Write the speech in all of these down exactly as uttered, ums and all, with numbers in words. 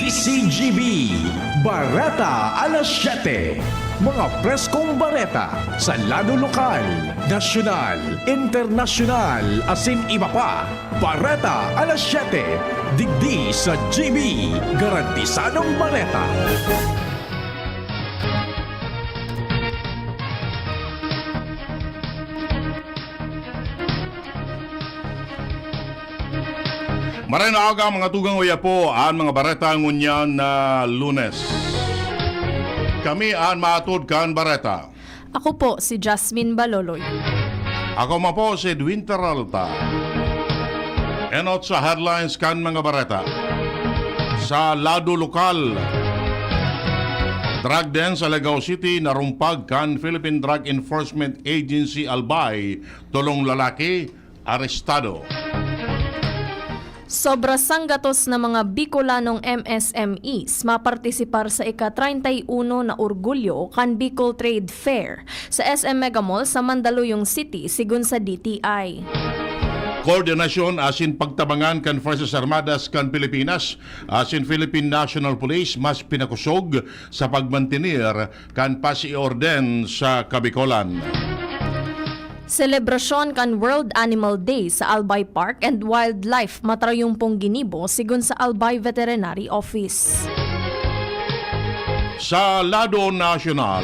C G B, Bareta Alas Siyete. Mga preskong bareta sa lado lokal, nasyonal, internasyonal, asin iba pa. Bareta Alas Siyete, digdi sa G B, garantisadong bareta. Maray na aga, mga tugang, uya po an mga bareta ngunyan na Lunes. Kami an maatod kan bareta. Ako po si Jasmine Baloloy. Ako man po si Edwin Peralta. Enot sa headlines kan mga bareta. Sa lado lokal, drug den sa Legao City narumpag kan Philippine Drug Enforcement Agency, ALBAI, tolong lalaki arestado. Sobra sanggatos na mga Bicolanong M S M Es mapartisipar sa ika-treinta y uno na Orgulyo kan Bicol Trade Fair sa S M Mega Mall sa Mandaluyong City, sigon sa D T I. Koordinasyon asin pagtabangan kan Fuerzas Armadas kan Pilipinas asin Philippine National Police mas pinakosog sa pagmantener kan pas y orden sa Kabicolan. Selebrasyon kan World Animal Day sa Albay Park and Wildlife matrayumpong ginibo, sigon sa Albay Veterinary Office. Sa lado nasyonal,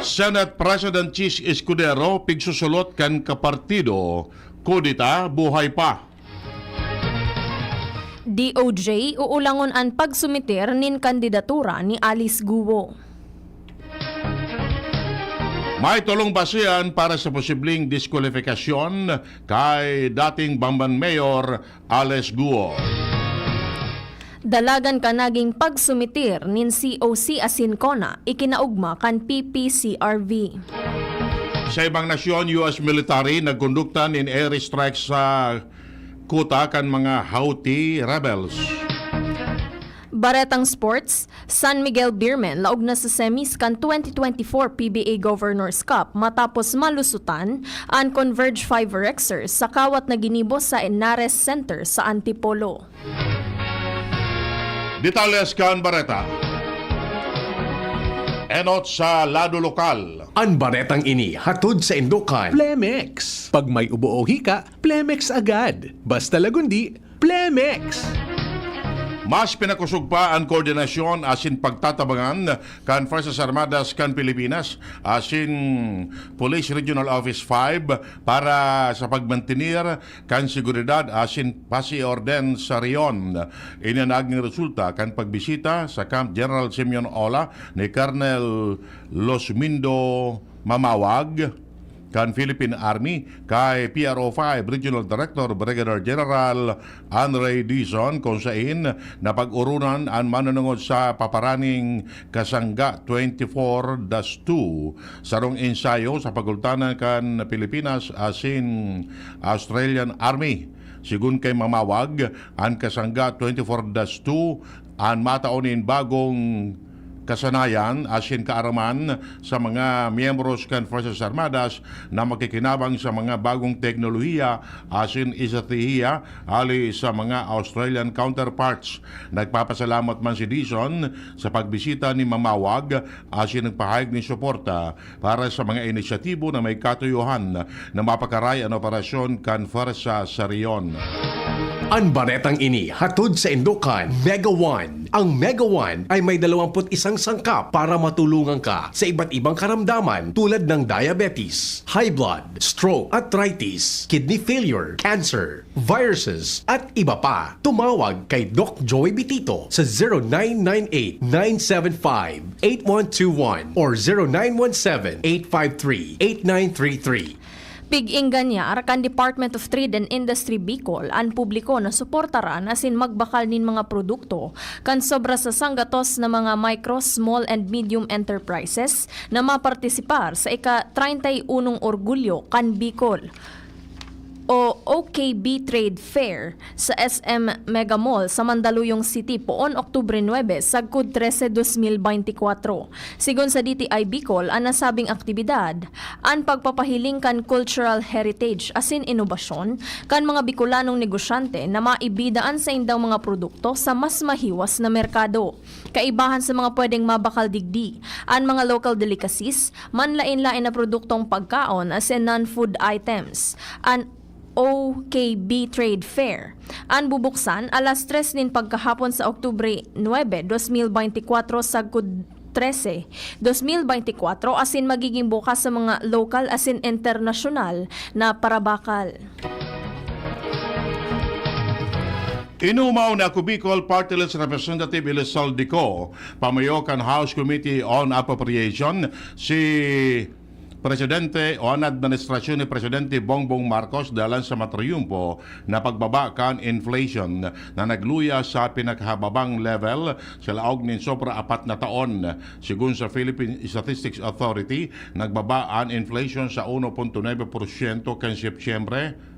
Senate President Chiz Escudero pigsusulot kan kapartido, kudita buhay pa. D O J uulangon an pagsumiter nin kandidatura ni Alice Guo. May tolong basehan para sa posibleng diskwalifikasyon kay dating Bamban Mayor Alice Guo. Dalagan kan naging pagsumiter nin C O C asin CONA ikinaogma kan P P C R V. Sa ibang nasyon, U S military nagkondukta nin air strike sa kuta kan mga Houthi rebels. Baretang sports, San Miguel Beermen laog na sa semis kan twenty twenty-four P B A Governors Cup matapos malusutan an Converge five Rexers sa kawat na ginibo sa Henares Center sa Antipolo. Detalles kan bareta. Enot sa lado lokal. An baretang ini hatod saindo kan Plemex. Pag may ubo o hika, Plemex agad. Basta lagundi, Plemex! Mas pinakosog pa an koordinasyon asin pagtatabangan kan Fuerzas Armadas kan Pilipinas asin Police Regional Office five para sa pagmantener kan seguridad asin pas y orden sa rehiyon. Ini an naging resulta kan pagbisita sa Camp General Simeon Ola ni Colonel Losmindo Mamawag kan Philippine Army kay P R O five Regional Director Brigadier General Andre Dizon, kung sain napag-oronan an manunungod sa paparaning Kasangga twenty-four dash two, sarong ensayo sa pagultanan kan Pilipinas asin Australian Army. Sigon kay Mamawag, an Kasangga twenty-four dash two an matao nin bagong kasanayan asin kaaraman sa mga miyembros kan Fuerzas Armadas na makikinabang sa mga bagong teknolohiya asin estratehiya hali sa mga Australian counterparts. Nagpapasalamat man si Dizon sa pagbisita ni Mamawag asin nagpahayag nin suporta para sa mga inisyatibo na may katuyohan na mapakaray an operasyon kan Fuerza sa Rion. An baretang ini hatod saindo kan Mega One. Ang Mega One ay may dalawampu't isang sangkap para matulungan ka sa iba't ibang karamdaman tulad ng diabetes, high blood, stroke, arthritis, kidney failure, cancer, viruses, at iba pa. Tumawag kay Doc Joey Bitito sa zero nine nine eight, nine seven five, eight one two one or zero nine one seven, eight five three, eight nine three three. Pig-ingganyar kan Department of Trade and Industry Bicol an publiko na suportaran asin magbakal nin mga produkto kan sobra sa sanggatos na mga micro, small and medium enterprises na mapartisipar sa ika-treinta y unong Orgulyo kan Bicol. o O K B Trade Fair sa S M Mega Mall sa Mandaluyong City poon Oktubre nuebe sagkod trese, dos mil beintikwatro. Sigon sa D T I Bicol, an nasabing aktibidad, an pagpapahiling kan cultural heritage asin inobasyon kan mga Bicolanong negosyante na maibida an saindang mga produkto sa mas mahiwas na merkado. Kaibahan sa mga pwedeng mabakal digdi, an mga local delicacies, manlaen-laen na produktong pagkaon asin non-food items, an O K B Trade Fair. An bubuksan alas tres nin pagkahapon sa Oktubre nuebe, dos mil beintikwatro sagkod trese, dos mil beintikwatro asin magiging bukas sa mga lokal asin internasyonal na parabakal. Inumaw na Ako Bicol Party List Representative Elizalde Co, pamayo kan House Committee on Appropriation, si Presidente o an administrasyon ni Presidente Bongbong Marcos dalan sa matriyumpo na pagbaba kan inflation na nagluya sa pinakahababang level sa laog nin sobra apat na taon. Sigon sa Philippine Statistics Authority, nagbaba an inflation sa uno punto nuebe porsyento kan Setyembre,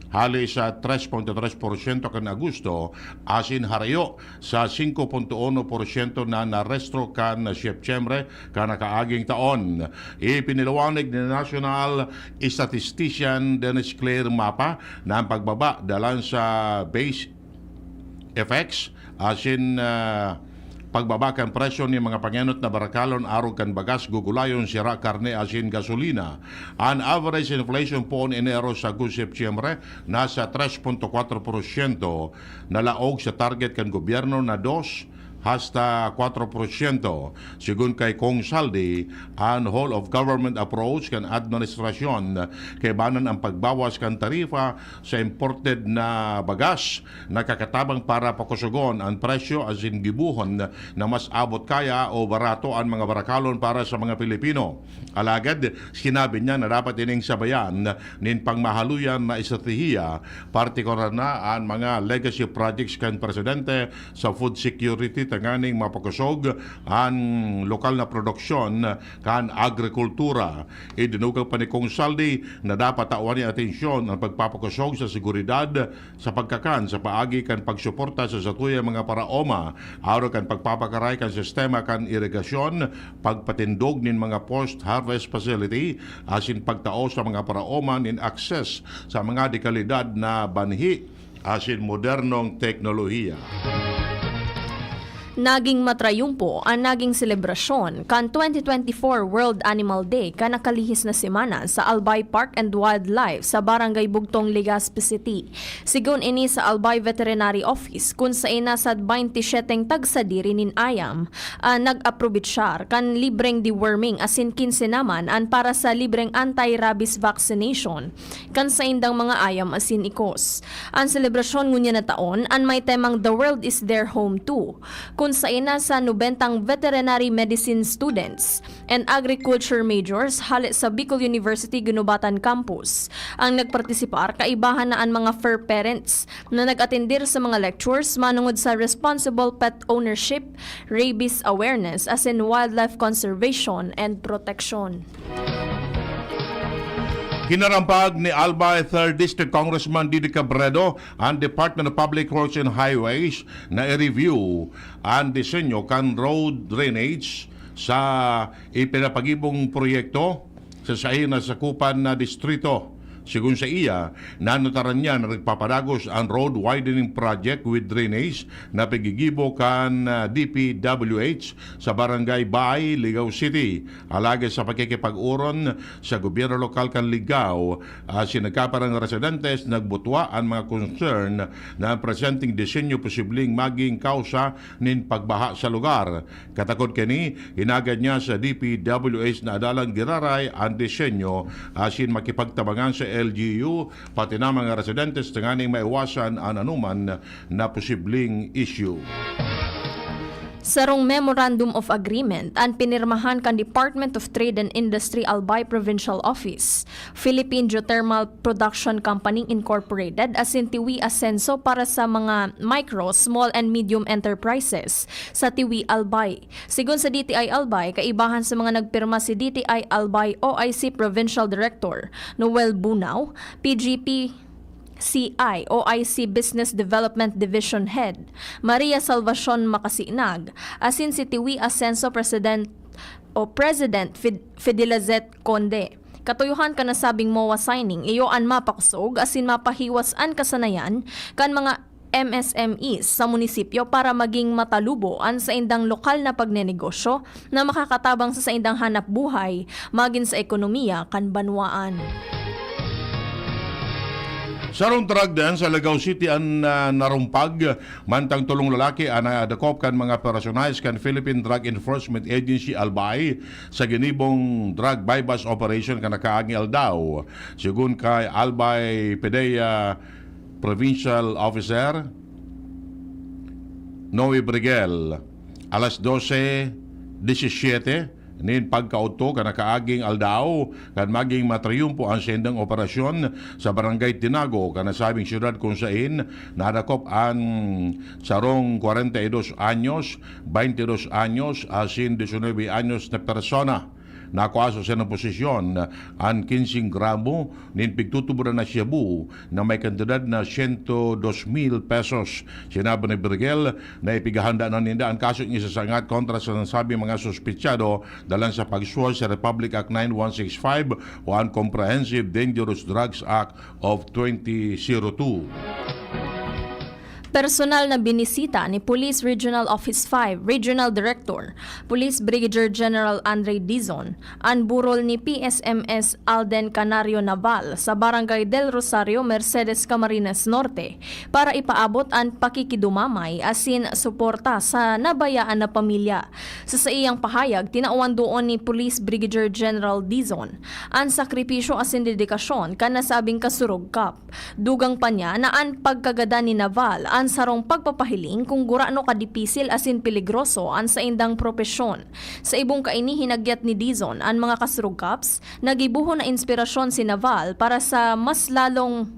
hali sa tres punto tres porsyento kan Agosto, asin harayo sa singko punto uno porsyento na narehistro kan Setyembre kan nakaaging taon. Ipinaliwanag ni National Statistician Dennis Claire Mapa na ang pagbaba dalan sa base effects asin, ah, pagbaba kan presyo nin mga pangenot na barakalon arog kan bagas, gugulayon, sira, karne asin gasolina. An average inflation poon Enero sagkod Setyembre nasa tres punto kwatro porsyento, nalaog sa target kan gobyerno na dos hasta kwatro porsyento. Sigon kay Cong Saldi, an whole of government approach kan administrasyon kaibanan ang pagbawas kan tarifa sa imported na bagas nakakatabang para pakusogon an presyo asin gibohon na mas abot kaya o barato an mga barakalon para sa mga Pilipino. Alagad sinabi niya na dapat ining sabayan nin pangmahaluyan na estratehiya, partikular na an mga legacy projects kan presidente sa food security tanganing mapakosog an lokal na produksyon kan agrikultura. Idinugang pa ni Cong Saldi na dapat tawan nin atensyon an pagpapakosog sa seguridad sa pagkakan sa paagi kan pagsuporta sa satuyang mga paraoma, arog kan pagpapakaray kan sistema kan irigasyon, pagpatindog nin mga post-harvest facility, asin pagtao sa mga paraoma nin access sa mga dekalidad na banhi asin modernong teknolohiya. Naging matrayumpo an naging selebrasyon kan twenty twenty-four World Animal Day kan nakalihis na semana sa Albay Park and Wildlife sa Barangay Bugtong, Legazpi City. Sigon ini sa Albay Veterinary Office, kun saen nasa baynte syeteng tagsadiri nin ayam an nag-aprobitsyar kan libreng deworming asin kinse naman an para sa libreng anti-rabies vaccination kan saindang mga ayam asin ikos. An selebrasyon ngunyan na taon an may temang The World Is Their Home Too, kun saen nasa nobentang veterinary medicine students and agriculture majors hale sa Bicol University Guinobatan Campus ang nagpartisipar, kaibahan na an mga fur parents na nag-atendir sa mga lectures manongod sa responsible pet ownership, rabies awareness, asin wildlife conservation and protection. Kinarampag ni Albay Third District Congressman Didi Cabredo an Department of Public Works and Highways na i-review an disenyo kan road drainage sa ipinapagibong proyekto sa saen na sakupan na distrito. Sigon sa iya, nanutaran niya na nagpapadagos an road widening project with drainage na paggigibo kan, ah, D P W H sa Barangay Bay, Ligao City. Alagad sa pakikipag-oron sa gobyerno lokal kan Ligao, ah, asin nagkaparang residentes, nagbutwa an mga concern na ang presenteng disenyo posibleng maging kausa nin pagbaha sa lugar. Katakod kani, hinagad niya sa D P W H na adalang giraray an disenyo asin makipagtabangan sa L G U, pati na mga residentes, tanganing maiwasan an anoman na posibleng isyu. Sarong Memorandum of Agreement an pinirmahan kan Department of Trade and Industry Albay Provincial Office, Philippine Geothermal Production Company Incorporated asin Tiwi Asenso para sa mga micro, small and medium enterprises sa Tiwi, Albay. Sigon sa D T I Albay, kaibahan sa mga nagpirma si D T I Albay O I C Provincial Director Noel Bunao, P G P C I, O I C Business Development Division Head, Maria Salvacion Makasinag, asin si Tiwi Asenso, President o President Fid-, Fidelizet Conde. Katuyohan kan nasabing MOA signing, iyo an mapakosog asin mapahiwas an kasanayan kan mga M S M Es sa munisipyo para maging matalubo an saindang lokal na pagnenegosyo na makakatabang sa saindang hanap buhay, magin sa ekonomiya kan banwaan. Sarong truck din sa Lagao City an, ah, narumpag, mantang tolong lalaki an nadakop kan mga personahes kan Philippine Drug Enforcement Agency, albay, sa ginibong drug buy-bust operation kan nakaaging aldaw. Segun kay Albay Pidea Provincial Officer Noe Brigel, alas dose disisiete nin pagkaodto kan nakaaging aldaw, kan magin matriyumpo an saindang operasyon sa Barangay Tinago kan nasabing syudad, kun sain nadakop an sarong kwarenta y dos anyos, baynte dos anyos asin disinuybe anyos na persona. Nakua sa saindang posesyon an kinsing gramo nin pigtutuboran na shabu na may kantidad na siyento dos mil pesos. Sinabi ni Brigel na ipighahanda na ninda an kasong isasangat kontra sa nasabing mga suspetsado dalan sa pagsuhay sa Republic Act nine one six five o an Comprehensive Dangerous Drugs Act of twenty oh two. Personal na binisita ni Police Regional Office five Regional Director, Police Brigadier General Andre Dizon, an burol ni P S M S Alden Canario Naval sa Barangay Del Rosario, Mercedes, Camarines Norte, para ipaabot an pakikidumamay asin suporta sa nabayaan na pamilya. Sa saiyang pahayag, tinawan duon ni Police Brigadier General Dizon an sakripisyo asin dedikasyon kan nasabing kasurog kap. Dugang pa niya na an pagkagadan ni Naval an sarong pagpapahiling kung gurano kadipisil asin peligroso an saindang propesyon. Sa ibong kaini, hinagyat ni Dizon an mga kasurog kaps na gibohon na inspirasyon si Naval para sa mas lalong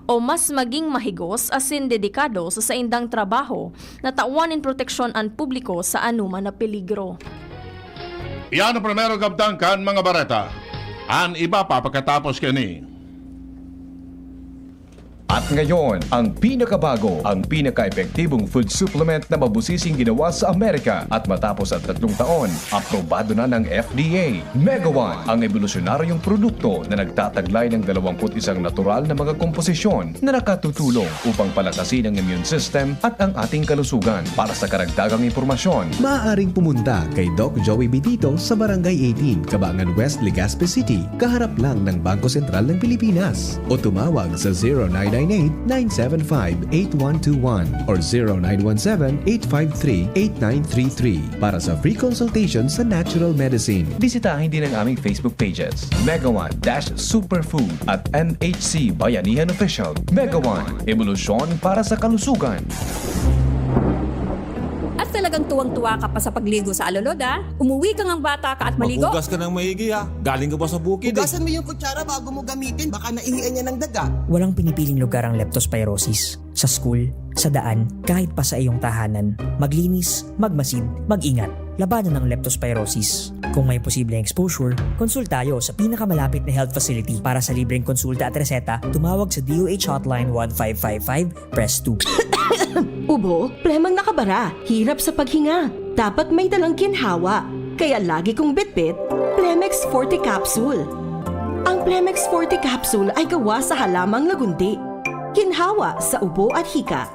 o mas maging mahigos asin dedikado sa saindang trabaho na tawan nin proteksyon an publiko sa anoman na peligro. Iyan ang primero kabtang kan mga bareta. An iba pa pagkatapos kani. At ngayon, ang pinakabago, ang pinaka-epektibong food supplement na mabusising ginawa sa Amerika. At matapos ang tatlong taon, aprobado na ng F D A. Mega One, ang ebolusyonaryong produkto na nagtataglay ng dalawampu't isang natural na mga komposisyon na nakatutulong upang palakasin ang immune system at ang ating kalusugan. Para sa karagdagang impormasyon, maaaring pumunta kay Doc Joey Bitito sa Barangay eighteen, Cabangan West, Legazpi City, kaharap lang ng Bangko Sentral ng Pilipinas. O tumawag sa zero nine nine eight, nine seven five, eight one two one or zero nine one seven, eight five three, eight nine three three para sa free consultation sa natural medicine. Bisitahin din ang aming Facebook pages, Mega One dash Superfood at M H C Bayanihan Official. Mega One, ebolusyon para sa kalusugan. At talagang tuwang-tuwa ka pa sa pagligo sa alulod, ah? Umuwi ka ngang bata ka at maligo? Maghugas ka ng maigi, ha? Galing ka pa sa bukid, eh. Hugasan mo yung kutsara bago mo gamitin, baka naihian niya ng daga. Walang pinipiling lugar ang leptospirosis. Sa school, sa daan, kahit pa sa iyong tahanan. Maglinis, magmasid, mag-ingat. Labanan ang leptospirosis. Kung may posibleng exposure, konsulta tayo sa pinakamalapit na health facility. Para sa libreng konsulta at reseta, tumawag sa D O H Hotline one five five five, press two. Ubo, plemang nakabara, hirap sa paghinga. Dapat may dalang ginhawa. Kaya lagi kong bitbit, Plemex Forte Capsule. Ang Plemex Forte Capsule ay gawa sa halamang lagundi. Ginhawa sa ubo at hika.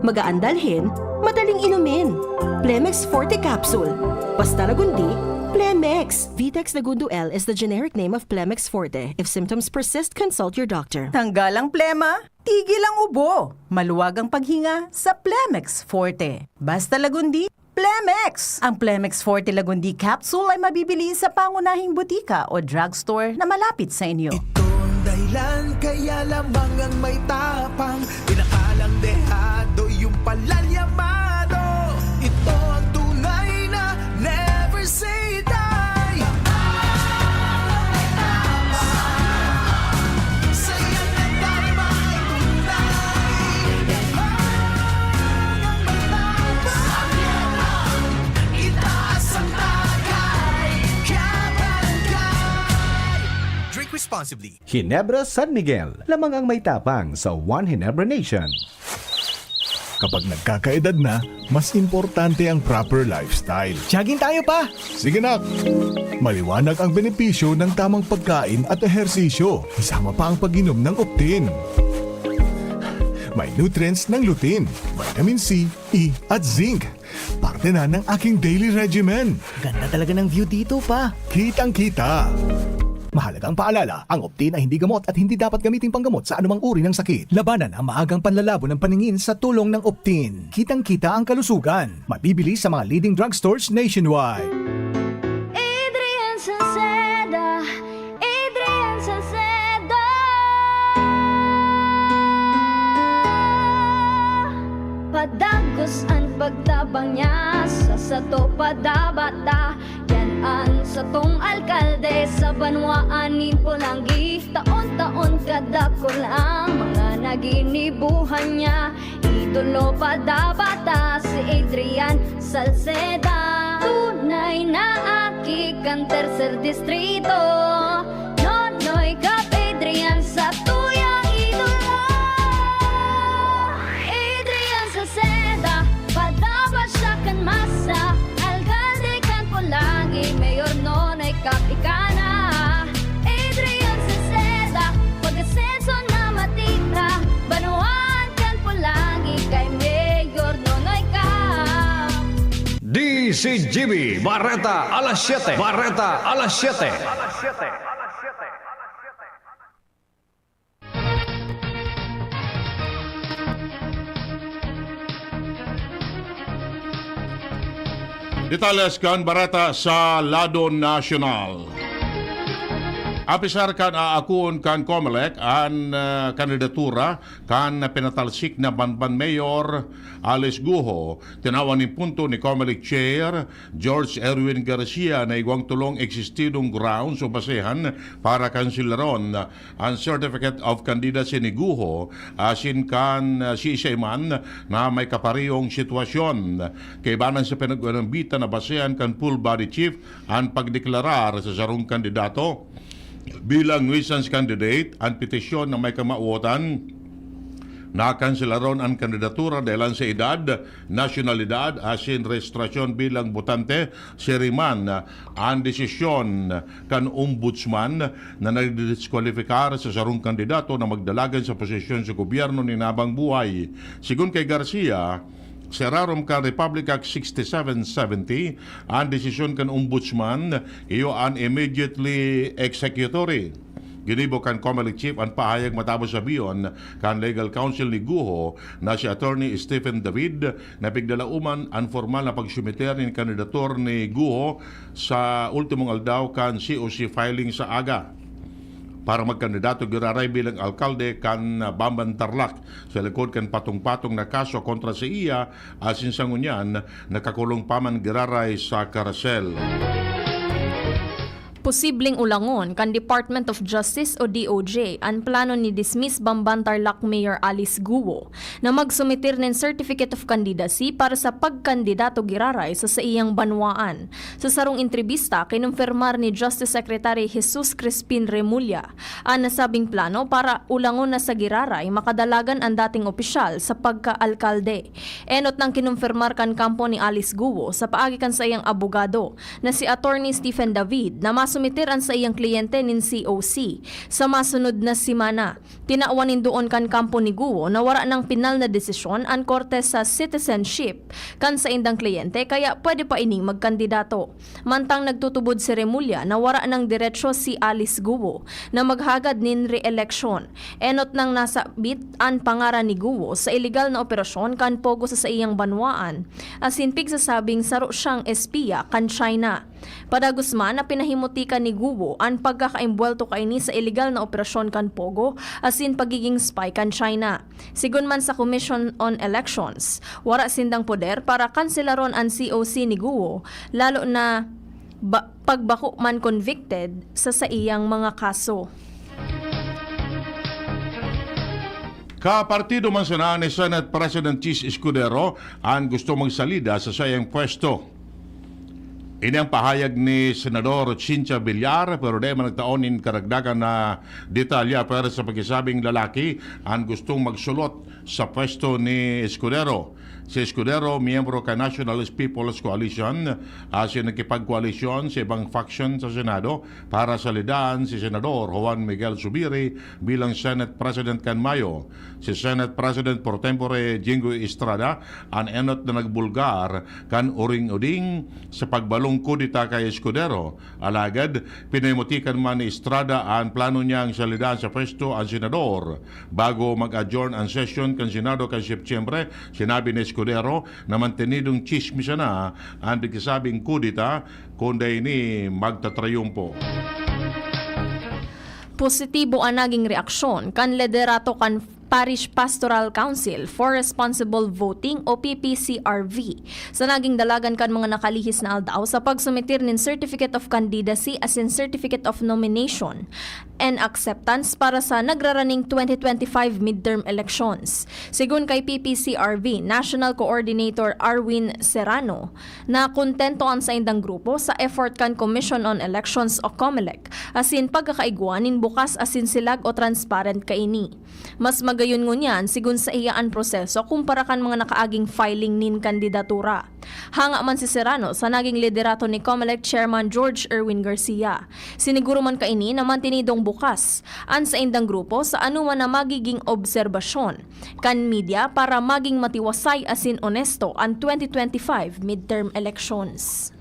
Magaan dalhin, madaling inumin. Plemex Forte Capsule. Basta Lagundi, Plemex. Vitex Lagundo L is the generic name of Plemex Forte. If symptoms persist, consult your doctor. Tanggal ang plema, tigil ang ubo. Maluwag ang paghinga sa Plemex Forte. Basta Lagundi, Plemex! Ang Plemex Forte Lagundi Capsule ay mabibili sa pangunahing butika o drugstore na malapit sa inyo. Ito ang dahilan kaya lamang ang may tapang, pinakalang dehado yung palalyamado. Ito ang tunay na never say die. Sa iyong nagdarama ay tunay. Ang matapang, itaas ang tagay, kabarangay. Drink responsibly. Ginebra San Miguel, lamang ang may tapang sa One Ginebra Nation. Kapag nagkakaedad na, mas importante ang proper lifestyle. Jogging tayo, pa! Sige, nak! Maliwanag ang benepisyo ng tamang pagkain at ehersisyo, kasama pa ang pag-inom ng Optin. May nutrients ng lutein, vitamin C, E at zinc. Parte na ng aking daily regimen. Ganda talaga ng view dito, pa. Kitang-kita. Mahalagang paalala, ang Optin ay hindi gamot at hindi dapat gamiting panggamot sa anumang uri ng sakit. Labanan ang maagang panlalabo ng paningin sa tulong ng Optin. Kitang-kita ang kalusugan. Mabibili sa mga leading drugstores nationwide. Adrian Salceda, Adrian Salceda. Padagos an pagtabang niya sa sato padabata. Yan an satong alkalde sa banwaan nin Polangui. Taon-taon kadakul ang mga naginibuhan niya. Idolo padabata si Adrian Salceda. Tunay na aki kan Tercer Distrito. Nonoy Cap Adrian sa tuyang idolo. Adrian Salceda, padaba siya kan masa. Alkalde kan Polangui, Mayor Nonoy Cap ika na. Adrian Salceda, pag-asenso na matira. Banwaan kan Polangui kay Mayor Nonoy Cap. D C G B, Bareta alas siyete. Bareta alas siyete. Detalles kan bareta sa lado nasyonal. Apisar kan aakon kan Comelec an, ah, kandidatura kan pinatalsik na Banban Mayor Alice Guho, tinawan nin punto ni Comelec Chair George Erwin Garcia na igwang tolong eksistidong grounds o basehan para kanselaron an Certificate of Candidacy ni Guho asin kan, ah, siisay man na may kaparehong sitwasyon. Kaibanan sa pinag-unambitan na basehan kan full body chief an pagdeklarar sa sarong kandidato bilang nuisance candidate, an petisyon na may kamawotan na kanselaron an kandidatura dahelan sa edad, nasyonalidad asin rehistrasyon bilang botante, siring man an desisyon kan Ombudsman na nagdidiskwalipikar sa sarong kandidato na magdalagan sa posisyon sa gobyerno nin habang buhay. Sigon kay Garcia, sa irarom kan Republic Act sixty-seven seventy, an desisyon kan Ombudsman iyo an immediately executory. Ginibo kan Comelec Chief an pahayag matapos sabihon kan legal counsel ni Guho na si Attorney Stephen David na pigdalauman an formal na pagsumiter nin kandidatur ni Guho sa ultimong aldaw kan C O C filing sa aga para magkandidato giraray bilang alkalde kan Bamban Tarlac sa likod kan patong-patong na kaso kontra saiya, asin sa ngunyan nakakulong pa man giraray sa karasel. Posibleng ulangon kan Department of Justice o D O J an plano ni dismiss Bamban Tarlac Mayor Alice Guo na magsumiter nin Certificate of Candidacy para sa pagkandidato giraray sa saiyang banwaan. Sa sarong entrebista, kinumpirmar ni Justice Secretary Jesus Crispin Remulla an nasabing plano para ulangon na sa giraray makadalagan an dating opisyal sa pagka-alkalde. Enot nang kinumpirmar kan kampo ni Alice Guo sa paagi kan saiyang abogado na si Attorney Stephen David na masumiter an saiyang kliyente nin C O C sa masunod na semana. Tinawan nin duon kan kampo ni Guo na wara nang pinal na desisyon an korte sa citizenship kan saindang kliyente, kaya pwede pa ining magkandidato. Mantang nagtutubod si Remulla na wara nang derecho si Alice Guo na maghagad nin re-eleksyon. Enot nang nasabit an pangaran ni Guo sa iligal na operasyon kan Pogo sa saiyang banwaan, asin pigsasabing saro siyang espiya kan China. Padagos man na pinahimutika ni Guo an pagkakaimbwelto kaini sa iligal na operasyon kan Pogo asin pagiging spy kan China. Sigon man sa Commission on Elections, wara sindang poder para kanselaron an C O C ni Guo, lalo na ba- pagbako man convicted sa saiyang mga kaso. Kapartido man sana ni Senate President Chiz Escudero an gusto magsalida sa saiyang pwesto. Ini ang pahayag ni Senador Cynthia Villar, pero dai man nagtao nin karagdagan na detalye apwera sa pagsasabing lalaki an gustong magsulot sa pwesto ni Escudero. Si Escudero, miyembro kan National People's Coalition, asin nakipagkoalisyon sa ibang faction sa Senado para salidan si Senador Juan Miguel Zubiri bilang Senate President kan Mayo. Si Senate President pro tempore Jinggoy Estrada an enot na nagbulgar kan uring-uding sa pagbalong kudeta kay Escudero. Alagad, pinamutikan man ni Estrada an plano niyang salidan sa pwesto an senador. Bago mag-adjourn an sesyon kan Senado kan Setyembre, sinabi ni Escudero na mantenidong tsismis sana an nagsasabing kudeta, kun dai ini magtatrayumpo. Positibo an naging reaksyon kan liderato kan Parish Pastoral Council for Responsible Voting o P P C R V sa naging dalagan kan mga nakalihis na aldaw sa pagsumitir nin Certificate of Candidacy asin Certificate of Nomination and Acceptance para sa nagraraning twenty twenty-five midterm elections. Sigon kay P P C R V National Coordinator Arwin Serrano, na kontento an saindang grupo sa effort kan Commission on Elections o COMELEC asin pagkakaigwa nin bukas asin silag o transparent kaini. Mas magayon ngunyan sigon saiya an proseso kumpara kan mga nakaaging filing nin kandidatura. Hanga man si Serrano sa naging liderato ni COMELEC Chairman George Erwin Garcia. Siniguro man kaini na mantinidong bukas an saindang grupo sa anoman na magiging obserbasyon kan media para maging matiwasay asin onesto an twenty twenty-five midterm elections.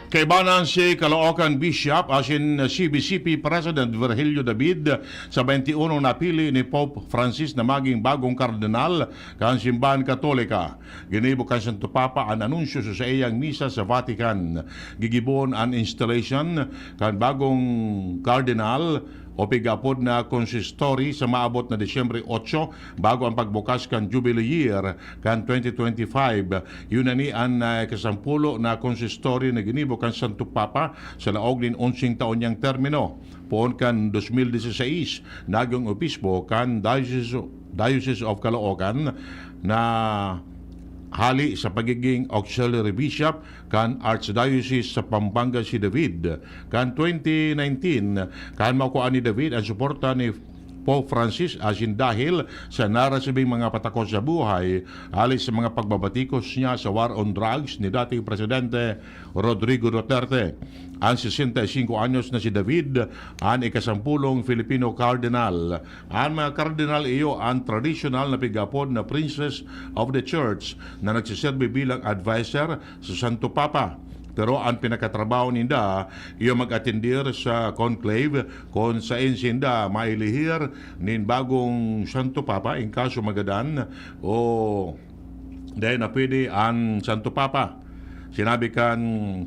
Kaibanan si Caloocan Bishop asin C B C P President Virgilio David sa twenty-one napili ni Pope Francis na maging bagong kardinal kan Simbahan Katolika. Ginibo kan Santo Papa an anunsyo sa saiyang misa sa Vatican. Gigibon an installation kan bagong kardinal o pig-apod na consistory sa maabot na Disyembre otso, bago ang pagbukas kan Jubilee Year kan twenty twenty-five. Iyo na ni an, ah, ikasampulo na consistory na ginibo kan Santo Papa sa laog nin onseng taon niyang termino. Poon kan dos mil dieciséis, nagin obispo kan Diocese, Diocese of Caloocan na hali sa pagiging auxiliary bishop kan Archdiocese sa Pampanga si David. Kan twenty nineteen, kan makua ni David an suporta ni Pope Francis asin dahil sa narasibing mga patakos sa buhay, hali sa mga pagbabatikos niya sa war on drugs ni dating Presidente Rodrigo Duterte. An sesenta y cinco anyos na si David, an ikasampulong Filipino Cardinal. An mga Cardinal iyo an tradisyonal na pig-apod na Princes of the Church na nagsiserbi bilang adviser sa Santo Papa. Pero an pinakatrabaho ninda iyo mag-atendir sa conclave kun saen sinda mailihir nin bagong Santo Papa in kaso magadan o dai na pwede an Santo Papa. Sinabi kan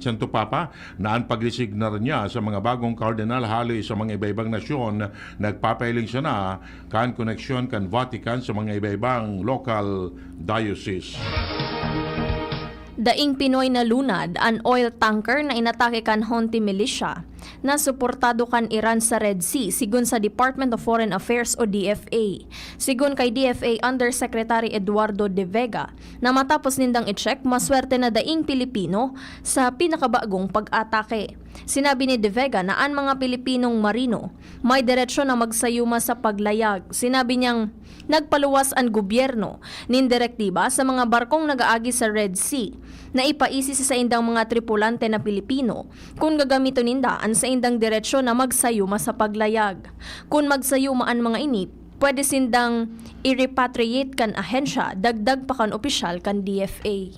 Santo Papa na an pagdesignar niya sa mga bagong kardinal hali sa mga iba-ibang nasyon nagpapahiling sana kan koneksyon kan Vatican sa mga iba-ibang local diocese. Daing Pinoy nalunad an oil tanker na inatake kan Houthi militia na suportado kan Iran sa Red Sea, sigon sa Department of Foreign Affairs o D F A. Sigon kay D F A Undersecretary Eduardo De Vega, na matapos nindang i-check, maswerte na daing Pilipino sa pinakabagong pag-atake. Sinabi ni De Vega na an mga Pilipinong marino may deretsyo na magsayuma sa paglayag. Sinabi niyang nagpaluwas an gobyerno nin direktiba sa mga barkong nag-aagi sa Red Sea na ipaisi sa saindang mga tripulante na Pilipino kun gagamiton ninda an saindang deretsyo na magsayuma sa paglayag. Kun magsayuma an mga ini, pwede sindang i-repatriate kan ahensya, dagdag pa kan opisyal kan D F A.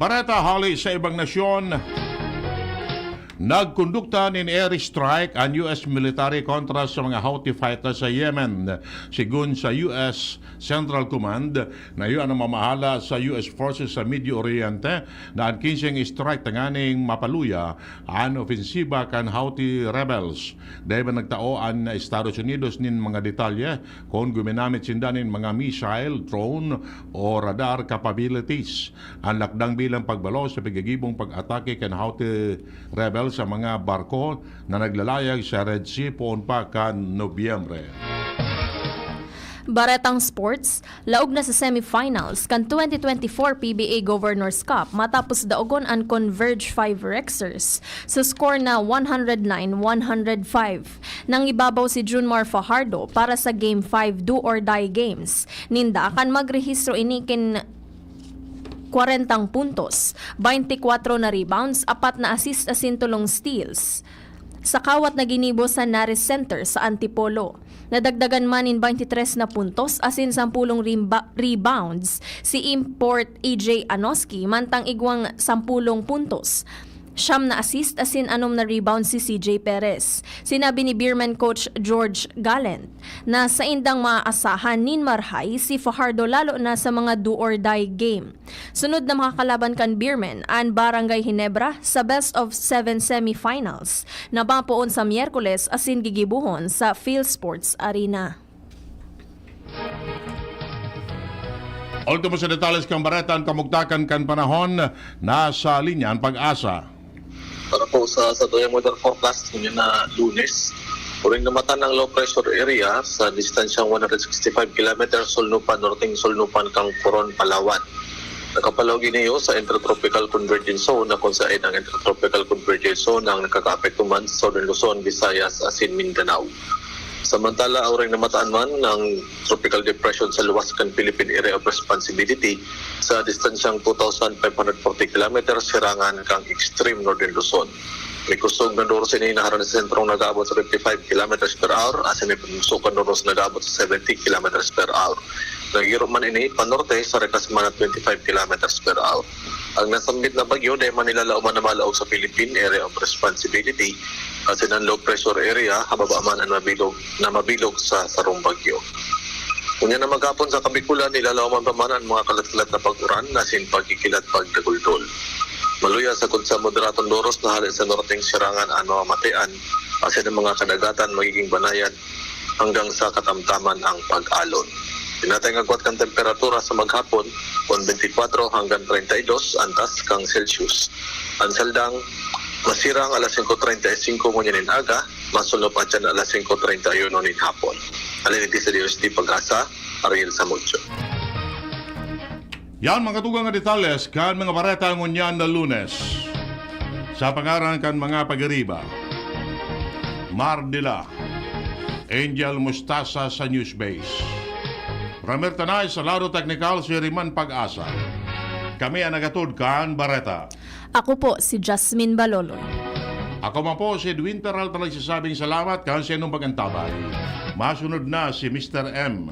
Bareta hali sa ibang nasyon. Nagkondukta nin air strike an U S military kontra sa mga Houthi fighters sa Yemen. Sigon sa U S Central Command, na iyo an namamahala sa U S forces sa Medio Oriente, na an kinseng strike tanganing mapaluya an opensiba kan Houthi rebels. Dai man nagtao an Estados Unidos nin mga detalye kun guminamit sinda nin mga missile, drone o radar capabilities. An lakdang bilang pagbalo sa pigagibong pag-atake kan Houthi rebel sa mga barko na naglalayag sa Red Sea poon pa kan Nobyembre. Baretang Sports, laog na sa semifinals kan twenty twenty-four P B A Governor's Cup matapos daogon an Converge five Rexers sa score na one hundred nine one hundred five. Nangibabaw si Junmar Fajardo para sa Game five Do or Die Games ninda kan magrehistro ini kin kwarentang puntos, baynti kwatro na rebounds, apat na assist asin tolong steals sa kawat na ginibo sa Nares Center sa Antipolo. Nadagdagan man nin baynte tres na puntos asin sampulong rimba-, rebounds si Import A J Anoski, mantang igwang sampulong puntos, siyam na assist asin anom na rebound si C J Perez. Sinabi ni Beermen coach George Gallant na saindang maaasahan nin marhay si Fajardo, lalo na sa mga do or die game. Sunod na makakalaban kan Beermen an Barangay Ginebra sa best of seven semifinals na mapoon sa Miyerkules asin gigibohon sa Phil Sports Arena. Ultimo sa detalles kan bareta, an kamugtakan kan panahon, nasa linya an Pag-asa. Para po sa, sa tuyang weather forecast ngayon na Lunes, uring namatan ang low pressure area sa distansyang one hundred sixty-five kilometers sulnupan, norteng sulnupan kan Coron, Palawan. Nakapalaog ini sa Intertropical Convergence Zone, na kung saan ang Intertropical Convergence Zone ang nakakaapekto man sa Southern Luzon, Visayas, asin Mindanao. Samantala, uring namataan man ang tropical depression sa luwas kan Philippine Area of Responsibility sa distansyang two thousand five hundred forty kilometers sirangan kan extreme northern Luzon. May kusog na doros ini na harani sa sentrong nag-aabot sa fifty-five kilometers per hour, asin may panusukan doros nag-aabot sa seventy kilometers per hour. Nagiro man ini panorte sa rikas man na twenty-five kilometers per hour. Ang nasambit na bagyo dai man nilalaoman na malaog sa Philippine Area of Responsibility, asin ang low pressure area hababa man an mabilog, na mabilog sa sarong bagyo. Unya na maghapon sa Kabikulan, nilalaoman pa man ang mga kalat-kalat na pag-uran asin pagkikilat pagdaguldol. Maluya sagkod sa moderadong doros na hale sa norteng sirangan an mamamatean, asin ang mga kadagatan magiging banayad hanggang sa katamtaman ang pag-alon. Tinatay ang agwat kan temperatura sa maghapon, kon twenty-four hanggang treinta y dos antas kan Celsius. Ang saldang, masirang alas singko treinta y singko ngunyan nin aga, masunop atyan alas singko treinta y uno nin hapon. Alin iti sa D O S T Pag-asa, Ariel Samudio. Yan, mga tugang na detalles kan mga bareta ngunyan na Lunes. Sa pangaran kan mga pagiriba, Mar Dila, Angel Mustasa sa Newsbase. Ramer Tanay sa lado teknikal, si Riman Pag-asa. Kami ang nagatod kan bareta. Ako po si Jasmine Baloloy. Ako man po si Edwin Peralta, nagsasabing salamat kan sa inyong pag-antabay. Masunod na si Mister M.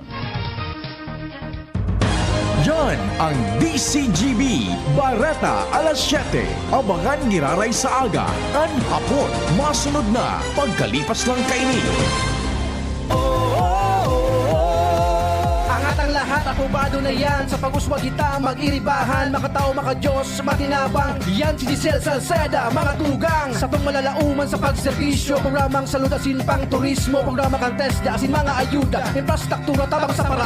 Yan ang D C G B, Bareta alas siyete. Abangan giraray sa aga, kan hapon. Masunod na, pagkalipas lang kaini. Ang atang lahat, apobado na yan. Sa pag-uswag kita, mag-iribahan. Makatao, makadiyos, matinabang. Yan si Giselle Salceda, mga tugang. Satong malalauman sa pagserbisyo. Programang salud asin pang turismo. Programa kan TESDA asin mga ayuda. Infrastruktura tabang sa para